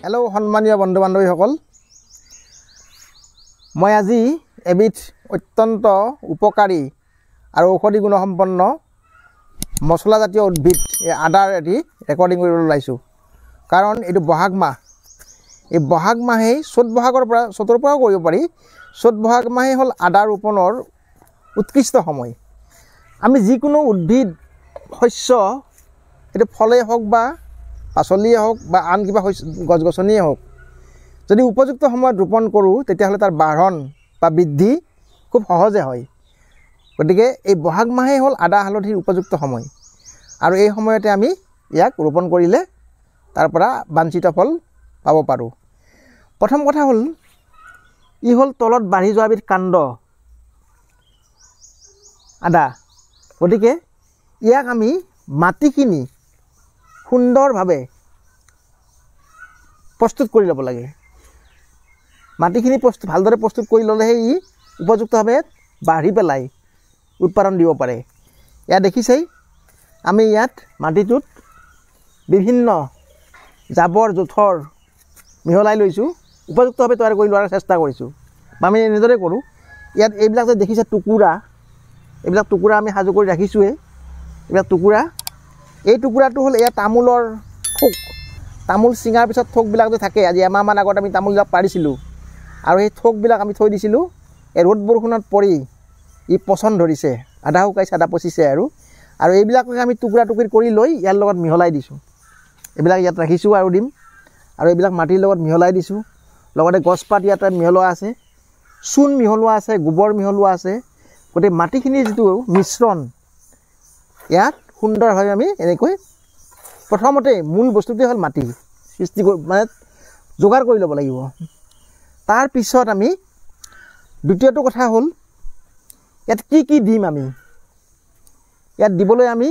Hello' সন্মানীয় বন্ধু বান্ধৱীসকল, মই আজি এবিধ অত্যন্ত উপকাৰী আৰু ঔষধি গুণসম্পন্ন মছলাজাতীয় উদ্ভিদ এই আদাৰ এটি ৰেকৰ্ডিং কৰিবলৈ ওলাইছোঁ। কাৰণ এইটো বহাগ মাহ, এই বহাগ মাহেই চ'ত বহাগৰ পৰা, চ'তৰ পৰাও কৰিব পাৰি। চ'ত বহাগ মাহেই হ'ল আদা ৰোপণৰ উৎকৃষ্ট সময়। আমি যিকোনো উদ্ভিদ শস্য, সেইটো ফলেই হওক বা পাচলিয়ে হওক বা আন কিবা শস্য গছ গছনিয়ে হওক, যদি উপযুক্ত সময়ত ৰোপণ কৰোঁ তেতিয়াহ'লে তাৰ বাঢ়ন বা বৃদ্ধি খুব সহজে হয়। গতিকে এই বহাগ মাহেই হ'ল আদা হালধিৰ উপযুক্ত সময় আৰু এই সময়তে আমি ইয়াক ৰোপণ কৰিলে তাৰ পৰা বাঞ্ছিত ফল পাব পাৰোঁ। প্ৰথম কথা হ'ল, ই হ'ল তলত বাঢ়ি যোৱা এবিধ কাণ্ড আদা। গতিকে ইয়াক আমি মাটিখিনি সুন্দৰভাৱে প্ৰস্তুত কৰি ল'ব লাগে। মাটিখিনি ভালদৰে প্ৰস্তুত কৰি ল'লেহে ই উপযুক্তভাৱে বাঢ়ি পেলাই উৎপাদন দিব পাৰে। ইয়াত দেখিছেই, আমি ইয়াত মাটিটোত বিভিন্ন জাবৰ জোঁথৰ মিহলাই লৈছোঁ, উপযুক্তভাৱে তৈয়াৰ কৰি লোৱাৰ চেষ্টা কৰিছোঁ বা আমি এনেদৰে কৰোঁ। ইয়াত এইবিলাক যে দেখিছে টুকুৰা, এইবিলাক টুকুৰা আমি সাজু কৰি ৰাখিছোঁৱেই। এইবিলাক টুকুৰা, এই টুকুৰাটো হ'ল এয়া তামোলৰ থোক। তামোল ছিঙাৰ পিছত থোকবিলাক যে থাকে, আজি এমাহমান আগত আমি তামোলবিলাক পাৰিছিলোঁ আৰু সেই থোকবিলাক আমি থৈ দিছিলোঁ। এই ৰ'দ বৰষুণত পৰি ই পচন ধৰিছে, আধা শুকাইছে, আধা পচিছে আৰু আৰু এইবিলাককে আমি টুকুৰা টুকুৰি কৰি লৈ ইয়াৰ লগত মিহলাই দিছোঁ। এইবিলাক ইয়াত ৰাখিছোঁ আৰু দিম, আৰু এইবিলাক মাটিৰ লগত মিহলাই দিছোঁ। লগতে গছপাত ইয়াতে মিহলোৱা আছে, চূণ মিহলোৱা আছে, গোবৰ মিহলোৱা আছে। গতিকে মাটিখিনিৰ যিটো মিশ্ৰণ ইয়াত সুন্দৰভাৱে আমি এনেকৈ প্ৰথমতে মূল বস্তুটোৱে হ'ল মাটি সৃষ্টি কৰি মানে যোগাৰ কৰি ল'ব লাগিব। তাৰপিছত আমি দ্বিতীয়টো কথা হ'ল ইয়াত কি কি দিম। আমি ইয়াত দিবলৈ আমি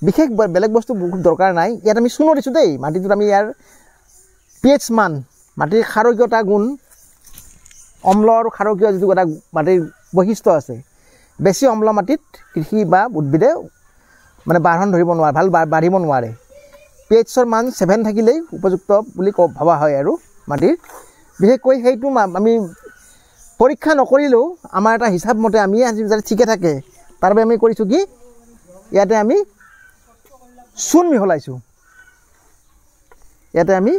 বিশেষ বেলেগ বস্তু বহুত দৰকাৰ নাই। ইয়াত আমি চূণো দিছোঁ দেই মাটিটোত। আমি ইয়াৰ পি এইচ মান, মাটিৰ ক্ষাৰকীয়তা গুণ, অম্ল আৰু ক্ষাৰকীয় যিটো এটা মাটিৰ বৈশিষ্ট্য আছে, বেছি অম্ল মাটিত কৃষি বা উদ্ভিদে মানে বাঢ়ন ধৰিব নোৱাৰে, ভাল বাঢ়িব নোৱাৰে। পি এইচৰ মান 7 থাকিলেই উপযুক্ত বুলি ভবা হয় আৰু মাটিৰ বিশেষকৈ সেইটো আমি পৰীক্ষা নকৰিলেও আমাৰ এটা হিচাপ মতে আমি আজি যাতে ঠিকে থাকে তাৰ বাবে আমি কৰিছোঁ কি, ইয়াতে আমি চূণ মিহলাইছোঁ। ইয়াতে আমি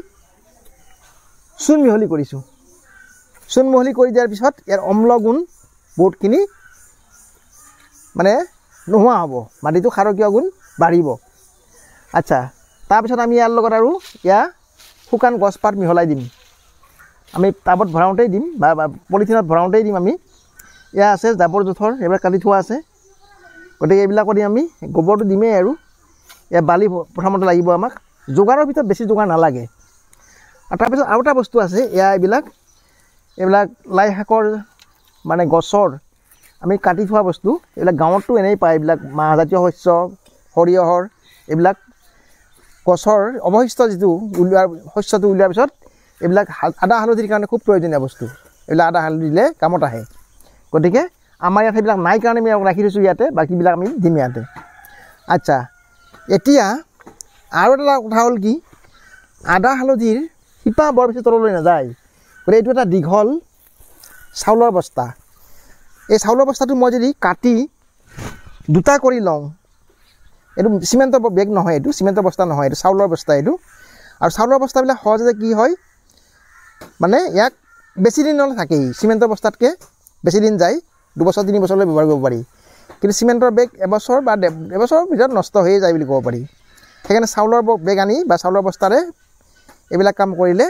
চূণ মিহলি কৰিছোঁ। চূণ মিহলি কৰি দিয়াৰ পিছত ইয়াৰ অম্ল গুণ বহুতখিনি মানে নোহোৱা হ'ব, মাটিটো ক্ষাৰকীয় গুণ বাঢ়িব। আচ্ছা, তাৰপিছত আমি ইয়াৰ লগত আৰু ইয়াৰ শুকান গছপাত মিহলাই দিম। আমি টাবত ভৰাওঁতেই দিম বা পলিথিনত ভৰাওঁতেই দিম। আমি ইয়াৰ আছে জাবৰ জোঁথৰ, এইবিলাক কাটি থোৱা আছে, গতিকে এইবিলাকো দি আমি গোবৰটো দিমেই। আৰু ইয়াৰ বালি প্ৰথমতে লাগিব আমাক, যোগাৰৰ ভিতৰত বেছি যোগাৰ নালাগে। আৰু তাৰপিছত আৰু এটা বস্তু আছে, ইয়াৰ এইবিলাক লাই শাকৰ মানে গছৰ আমি কাটি থোৱা বস্তু, এইবিলাক গাঁৱততো এনেই পায়। এইবিলাক মাহজাতীয় শস্য, সৰিয়হৰ এইবিলাক গছৰ অৱশিষ্ট যিটো উলিওৱাৰ, শস্যটো উলিওৱাৰ পিছত এইবিলাক আদা হালধিৰ কাৰণে খুব প্ৰয়োজনীয় বস্তু। এইবিলাক আদা হালধি দিলে কামত আহে। গতিকে আমাৰ ইয়াত সেইবিলাক নাই কাৰণে আমি ৰাখি থৈছোঁ ইয়াতে, বাকীবিলাক আমি দিম ইয়াতে। আচ্ছা, এতিয়া আৰু এটা কথা হ'ল কি, আদা হালধিৰ শিপা বৰ বেছি তললৈ নাযায়। গতিকে এইটো এটা দীঘল চাউলৰ বস্তা। এই চাউলৰ বস্তাটো মই যদি কাটি দুটা কৰি লওঁ, এইটো চিমেণ্টৰ বেগ নহয়, এইটো চিমেণ্টৰ বস্তা নহয়, এইটো চাউলৰ বস্তা এইটো। আৰু চাউলৰ বস্তাবিলাক সহজতে কি হয়, মানে ইয়াক বেছি দিনলৈ থাকেই, চিমেণ্টৰ বস্তাতকৈ বেছি দিন যায়, 2 বছৰ 3 বছৰলৈ ব্যৱহাৰ কৰিব পাৰি। কিন্তু চিমেণ্টৰ বেগ এবছৰ বা এবছৰৰ ভিতৰত নষ্ট হৈয়ে যায় বুলি ক'ব পাৰি। সেইকাৰণে চাউলৰ বেগ আনি বা চাউলৰ বস্তাৰে এইবিলাক কাম কৰিলে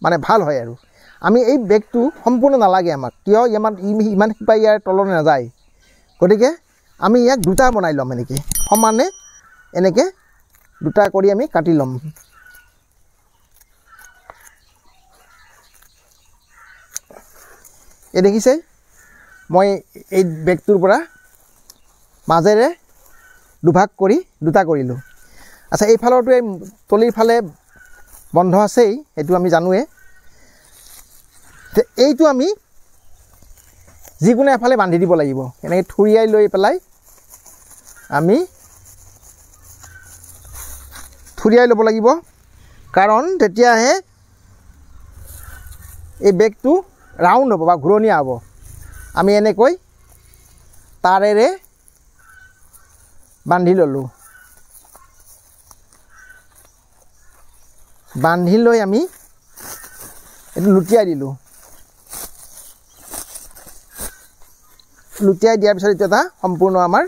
মানে ভাল হয়। আৰু আমি এই বেগটো সম্পূৰ্ণ নালাগে আমাক, কিয় ইমান শিপা ইয়াৰ তললৈ নাযায়। গতিকে আমি ইয়াক দুটা বনাই ল'ম, এনেকৈ সমানে এনেকৈ দুটা কৰি আমি কাটি ল'ম। এই দেখিছে, মই এই বেগটোৰ পৰা মাজেৰে দুভাগ কৰি দুটা কৰিলোঁ। আচ্ছা, এইফালৰটো এই তলিৰ ফালে বন্ধ আছেই, সেইটো আমি জানোৱেই। এইটো আমি যিকোনো এফালে বান্ধি দিব লাগিব, এনেকৈ থুৰিয়াই লৈ পেলাই আমি থুৰিয়াই ল'ব লাগিব। কাৰণ তেতিয়াহে এই বেগটো ৰাউণ্ড হ'ব বা ঘূৰণীয়া হ'ব। আমি এনেকৈ তাৰেৰে বান্ধি ল'লোঁ। বান্ধি লৈ আমি এইটো লুটিয়াই দিলোঁ। লুটিয়াই দিয়াৰ পিছত এইটো এটা সম্পূৰ্ণ আমাৰ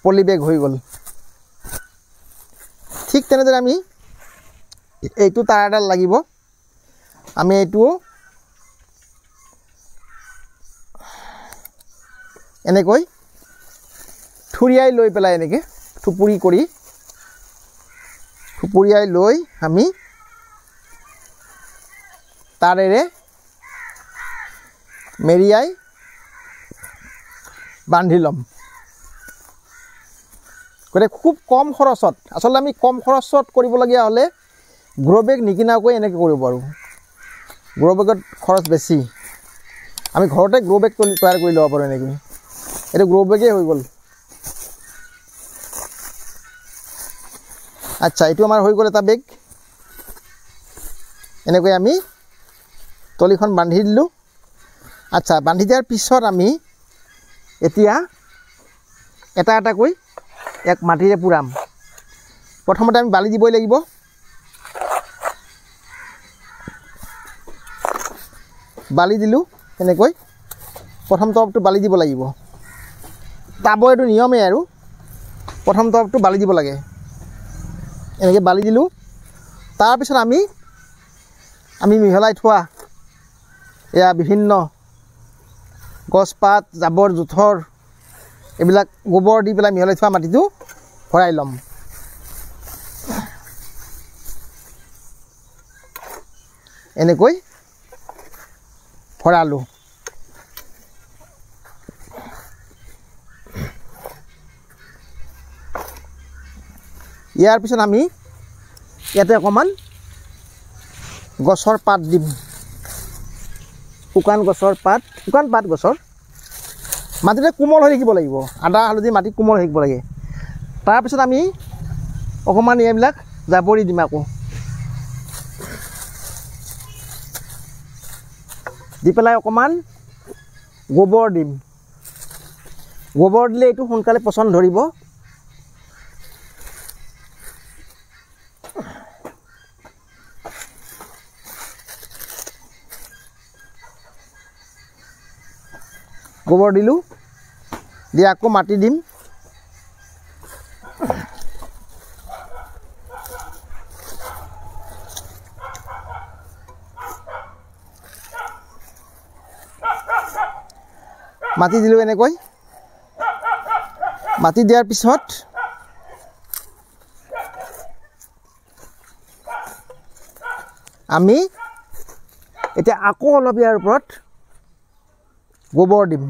পলি বেগ হৈ গ'ল। ঠিক তেনেদৰে আমি এইটো তাঁৰ এডাল লাগিব, আমি এইটো এনেকৈ থুৰিয়াই লৈ পেলাই এনেকৈ থুপুৰি কৰি থুপুৰিয়াই লৈ আমি তাৰেৰে মেৰিয়াই বান্ধি ল'ম। গতিকে খুব কম খৰচত, আচলতে আমি কম খৰচত কৰিবলগীয়া হ'লে গ্ৰ' বেগ নিকিনাকৈ এনেকৈ কৰিব পাৰোঁ। গ্ৰ' বেগত খৰচ বেছি, আমি ঘৰতে গ্ৰ' বেগ তৈয়াৰ কৰি ল'ব পাৰোঁ এনেকৈ। এইটো গ্ৰ' বেগেই হৈ গ'ল। আচ্ছা, এইটো আমাৰ হৈ গ'ল এটা বেগ। এনেকৈ আমি তলিখন বান্ধি দিলোঁ। আচ্ছা, বান্ধি দিয়াৰ পিছত আমি এতিয়া এটা এটাকৈ এক মাটিৰে পুৰাম। প্ৰথমতে আমি বালি দিবই লাগিব। বালি দিলোঁ এনেকৈ, প্ৰথম তৰপটো বালি দিব লাগিব। টাবৰ এইটো নিয়মেই আৰু, প্ৰথম তৰপটো বালি দিব লাগে। এনেকৈ বালি দিলোঁ। তাৰপিছত আমি আমি মিহলাই থোৱা এয়া বিভিন্ন গছপাত, জাবৰ জোঁথৰ এইবিলাক গোবৰ দি পেলাই মিহলাই থোৱা মাটিটো ভৰাই ল'ম। এনেকৈ ভৰালোঁ। ইয়াৰ পিছত আমি ইয়াতে অকণমান গছৰ পাত দিম, শুকান গছৰ পাত, শুকান পাত গছৰ। মাটিতে কোমল হৈ থাকিব লাগিব, আদা হালধি মাটি কোমল হৈ থাকিব লাগে। তাৰপিছত আমি অকণমান এইবিলাক জাবৰি দিম, আকৌ দি পেলাই অকণমান গোবৰ দিম। গোবৰ দিলে এইটো সোনকালে পচন ধৰিব। গোবৰ দিলোঁ, দি আকৌ মাটি দিম। মাটি দিলোঁ এনেকৈ। মাটি দিয়াৰ পিছত আমি এতিয়া আকৌ অলপ ইয়াৰ ওপৰত গোবৰ দিম।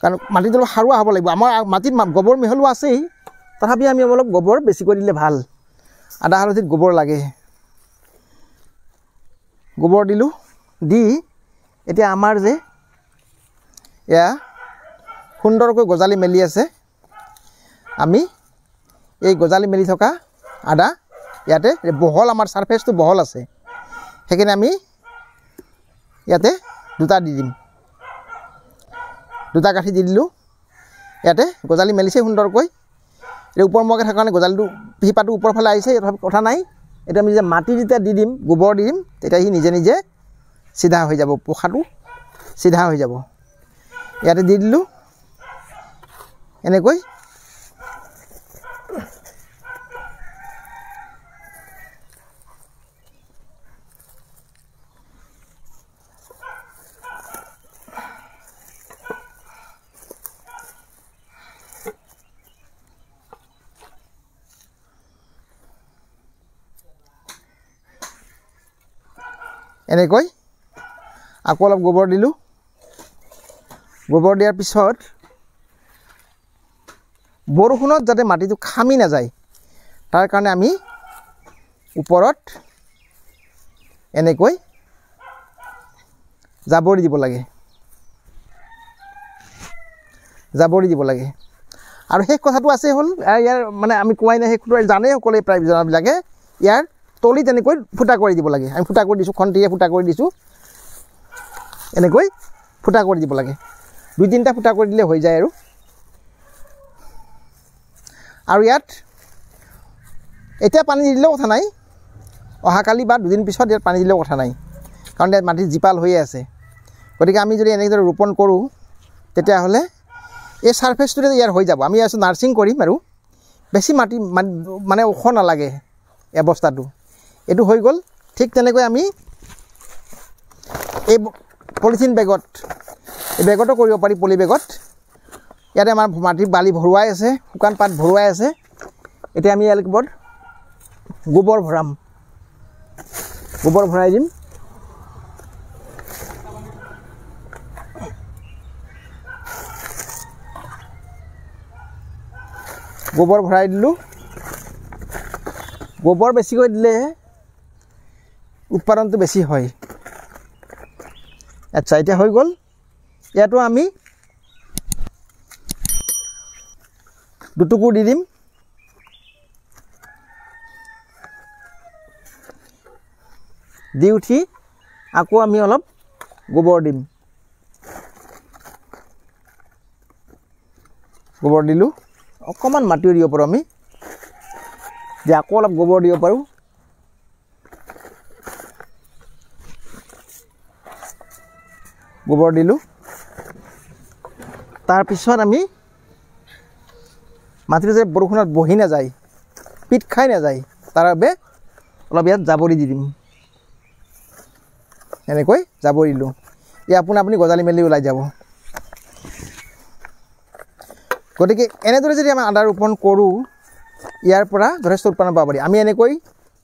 কাৰণ মাটিটো অলপ সাৰুৱা হ'ব লাগিব। আমাৰ মাটিত গোবৰ মিহলোৱা আছেই, তথাপি আমি অলপ গোবৰ বেছিকৈ দিলে ভাল। আদা হালধিত গোবৰ লাগে। গোবৰ দিলোঁ, দি এতিয়া আমাৰ যে এয়া সুন্দৰকৈ গজালি মেলি আছে, আমি এই গজালি মেলি থকা আদা ইয়াতে বহল, আমাৰ ছাৰফেচটো বহল আছে, সেইকাৰণে আমি ইয়াতে দুটা দি দিম। দুটা কাঠি দি দিলোঁ। ইয়াতে গজালি মেলিছে সুন্দৰকৈ। এই ওপৰমুৱাকৈ থকাৰ কাৰণে গজালিটো শিপাটো ওপৰৰ ফালে আহিছে, তথাপি কথা নাই। এইটো আমি যেতিয়া মাটি যেতিয়া দি দিম, গোবৰ দি দিম, তেতিয়া সি নিজে নিজে চিধা হৈ যাব, পোখাটো চিধা হৈ যাব। ইয়াতে দি দিলোঁ এনেকৈ। এনেকৈ আকৌ অলপ গোবৰ দিলোঁ। গোবৰ দিয়াৰ পিছত বৰষুণত যাতে মাটিটো খামি নাযায় তাৰ কাৰণে আমি ওপৰত এনেকৈ জাবৰি দিব লাগে, জাবৰি দিব লাগে। আৰু শেষ কথাটো আছে হ'ল ইয়াৰ মানে আমি কোৱাই নাই, শেষ জানেই সকলোৱে প্ৰায় জনাবিলাকে, ইয়াৰ তলি তেনেকৈ ফুটা কৰি দিব লাগে। আমি ফুটা কৰি দিছোঁ, খন্তিৰে ফুটা কৰি দিছোঁ, এনেকৈ ফুটা কৰি দিব লাগে। 2-3টা ফুটা কৰি দিলে হৈ যায়। আৰু আৰু ইয়াত এতিয়া পানী নিদিলেও কথা নাই, অহাকালি বা দুদিন পিছত ইয়াত পানী দিলেও কথা নাই, কাৰণ ইয়াত মাটি জীপাল হৈয়ে আছে। গতিকে আমি যদি এনেদৰে ৰোপণ কৰোঁ তেতিয়াহ'লে এই ছাৰফেচটোতে ইয়াৰ হৈ যাব। আমি ইয়াত নাৰ্ছিং কৰিম আৰু বেছি মাটি মানে ওখ নালাগে অৱস্থাটো। এইটো হৈ গ'ল। ঠিক তেনেকৈ আমি এই পলিথিন বেগত, এই বেগতো কৰিব পাৰি, পলি বেগত। ইয়াতে আমাৰ মাটি বালি ভৰোৱাই আছে, শুকান পাত ভৰোৱাই আছে। এতিয়া আমি ইয়াৰ ওপৰত গোবৰ ভৰাম, গোবৰ ভৰাই দিম। গোবৰ ভৰাই দিলোঁ। গোবৰ বেছিকৈ দিলে উৎপাদনটো বেছি হয়। আচ্ছা, এতিয়া হৈ গ'ল। ইয়াতো আমি দুটুকুৰ দি দিম। দি উঠি আকৌ আমি অলপ গোবৰ দিম। গোবৰ দিলোঁ, অকণমান মাটিও দিব পাৰোঁ আমি, যে আকৌ অলপ গোবৰ দিব পাৰোঁ। গোবৰ দিলোঁ। তাৰপিছত আমি মাটিটো যে বৰষুণত বহি নাযায়, পিট খাই নাযায়, তাৰ বাবে অলপ ইয়াত জাবৰি দি দিম। এনেকৈ জাবৰি দিলোঁ, ই আপুনি গজালি মেলি ওলাই যাব। গতিকে এনেদৰে যদি আমি আদা ৰোপণ কৰোঁ, ইয়াৰ পৰা যথেষ্ট উৎপাদন পাব পাৰি। আমি এনেকৈ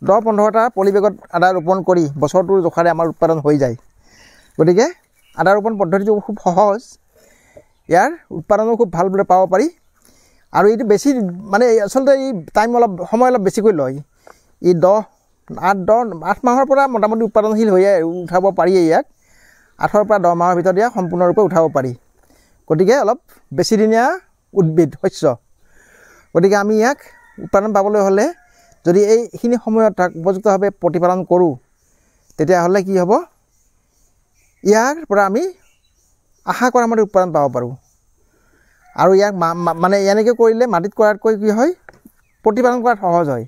10-15টা পলি বেগত আদা ৰোপণ কৰি বছৰটোৰ জোখাৰে আমাৰ উৎপাদন হৈ যায়। গতিকে আদা ৰোপণ পদ্ধতিটো খুব সহজ, ইয়াৰ উৎপাদনো খুব ভালদৰে পাব পাৰি। আৰু এইটো বেছি মানে আচলতে এই টাইম অলপ সময় অলপ বেছিকৈ লয়। ই 8 মাহৰ পৰা মোটামুটি উৎপাদনশীল হৈ উঠাব পাৰিয়ে। ইয়াক 8ৰ পৰা 10 মাহৰ ভিতৰত ইয়াক সম্পূৰ্ণৰূপে উঠাব পাৰি। গতিকে অলপ বেছিদিনীয়া উদ্ভিদ শস্য। গতিকে আমি ইয়াক উৎপাদন পাবলৈ হ'লে যদি এইখিনি সময়ত তাক উপযুক্তভাৱে প্ৰতিপালন কৰোঁ, তেতিয়াহ'লে কি হ'ব, ইয়াৰ পৰা আমি আশা কৰা মতে উৎপাদন পাব পাৰোঁ। আৰু ইয়াক মানে এনেকৈ কৰিলে মাটিত কৰাতকৈ কি হয়, প্ৰতিপালন কৰাত সহজ হয়।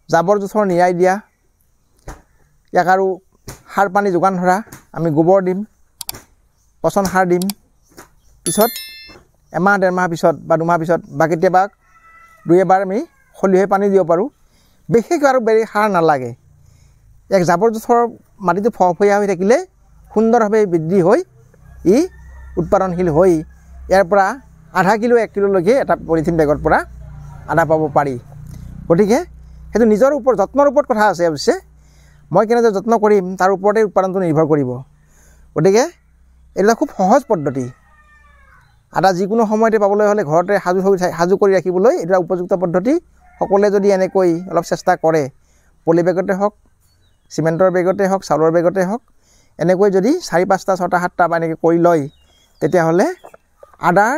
জাবৰ জোঁথৰ নিৰাই দিয়া, ইয়াক আৰু সাৰ পানী যোগান ধৰা, আমি গোবৰ দিম, পচন সাৰ দিম। পিছত এমাহ ডেৰমাহ পিছত বা দুমাহ পিছত বা কেতিয়াবা দুই এবাৰ আমি খলিহৈ পানী দিব পাৰোঁ। বিশেষ আৰু বেলেগ সাৰ নালাগে। ইয়াক জাবৰ জোঁথৰ মাটিটো ফহফহীয়া হৈ থাকিলে সুন্দৰভাৱে বৃদ্ধি হৈ ই উৎপাদনশীল হৈ ইয়াৰ পৰা আধা কিলো 1 কিলোলৈকে এটা পলিথিন বেগৰ পৰা আদা পাব পাৰি। গতিকে সেইটো নিজৰ ওপৰত, যত্নৰ ওপৰত কথা আছে। অৱশ্যে মই কেনেদৰে যত্ন কৰিম তাৰ ওপৰতে উৎপাদনটো নিৰ্ভৰ কৰিব। গতিকে এইটো খুব সহজ পদ্ধতি। আদা যিকোনো সময়তে পাবলৈ হ'লে ঘৰতে সাজু কৰি ৰাখিবলৈ এইটো উপযুক্ত পদ্ধতি। সকলোৱে যদি এনেকৈ অলপ চেষ্টা কৰে, পলি বেগতে হওক, চিমেণ্টৰ বেগতে হওক, চাউলৰ বেগতে হওক, এনেকৈ যদি 4, 5টা 6টা 7টা বা এনেকৈ কৰি লয়, তেতিয়াহ'লে আদাৰ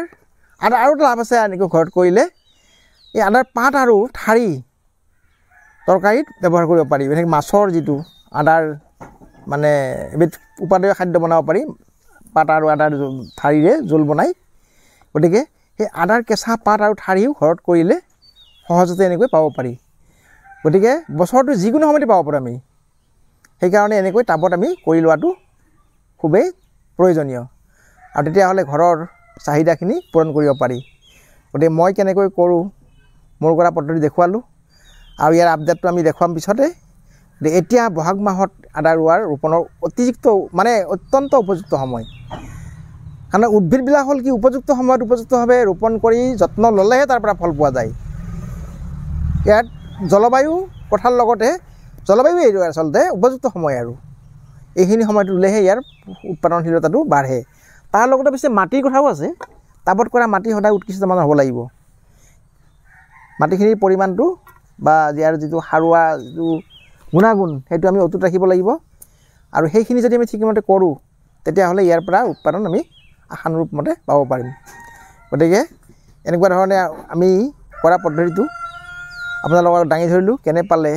আদা আৰু লাভ আছে। এনেকৈ ঘৰত কৰিলে এই আদাৰ পাত আৰু ঠাৰি তৰকাৰীত ব্যৱহাৰ কৰিব পাৰি। বিশেষকৈ মাছৰ যিটো আদাৰ মানে এবিধ উপাদেয় খাদ্য বনাব পাৰি, পাত আৰু আদাৰ ঠাৰিৰে জোল বনাই। গতিকে সেই আদাৰ কেঁচা পাত আৰু ঠাৰিও ঘৰত কৰিলে সহজতে এনেকৈ পাব পাৰি। গতিকে বছৰটো যিকোনো সময়তে পাব পাৰোঁ আমি। সেইকাৰণে এনেকৈ টাবত আমি কৰি লোৱাটো খুবেই প্ৰয়োজনীয়, আৰু তেতিয়াহ'লে ঘৰৰ চাহিদাখিনি পূৰণ কৰিব পাৰি। গতিকে মই কেনেকৈ কৰোঁ মোৰ কৰা পদ্ধতি দেখুৱালোঁ, আৰু ইয়াৰ আপডেটটো আমি দেখুৱাম পিছতে। এতিয়া বহাগ মাহত আদা ৰোৱাৰ ৰোপণৰ অতিৰিক্ত মানে অত্যন্ত উপযুক্ত সময়। কাৰণ উদ্ভিদবিলাক হ'ল কি, উপযুক্ত সময়ত উপযুক্তভাৱে ৰোপণ কৰি যত্ন ল'লেহে তাৰ পৰা ফল পোৱা যায়। ইয়াত জলবায়ু কথাৰ লগতে জলবায়ু এইটো আচলতে উপযুক্ত সময়, আৰু এইখিনি সময়ত ৰুলেহে ইয়াৰ উৎপাদনশীলতাটো বাঢ়ে। তাৰ লগতে পিছে মাটিৰ কথাও আছে। টাবত কৰা মাটি সদায় উৎকৃষ্ট মানৰ হ'ব লাগিব। মাটিখিনিৰ পৰিমাণটো বা ইয়াৰ যিটো সাৰুৱা যিটো গুণাগুণ, সেইটো আমি অটুট ৰাখিব লাগিব। আৰু সেইখিনি যদি আমি ঠিকমতে কৰোঁ, তেতিয়াহ'লে ইয়াৰ পৰা উৎপাদন আমি আশানুৰূপ মতে পাব পাৰিম। গতিকে এনেকুৱা ধৰণে আমি কৰা পদ্ধতিটো আপোনালোকক দাঙি ধৰিলোঁ। কেনে পালে,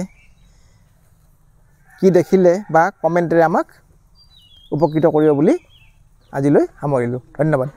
কি দেখিলে বা কমেণ্টেৰে আমাক উপকৃত কৰিব বুলি আজিলৈ সামৰিলোঁ। ধন্যবাদ।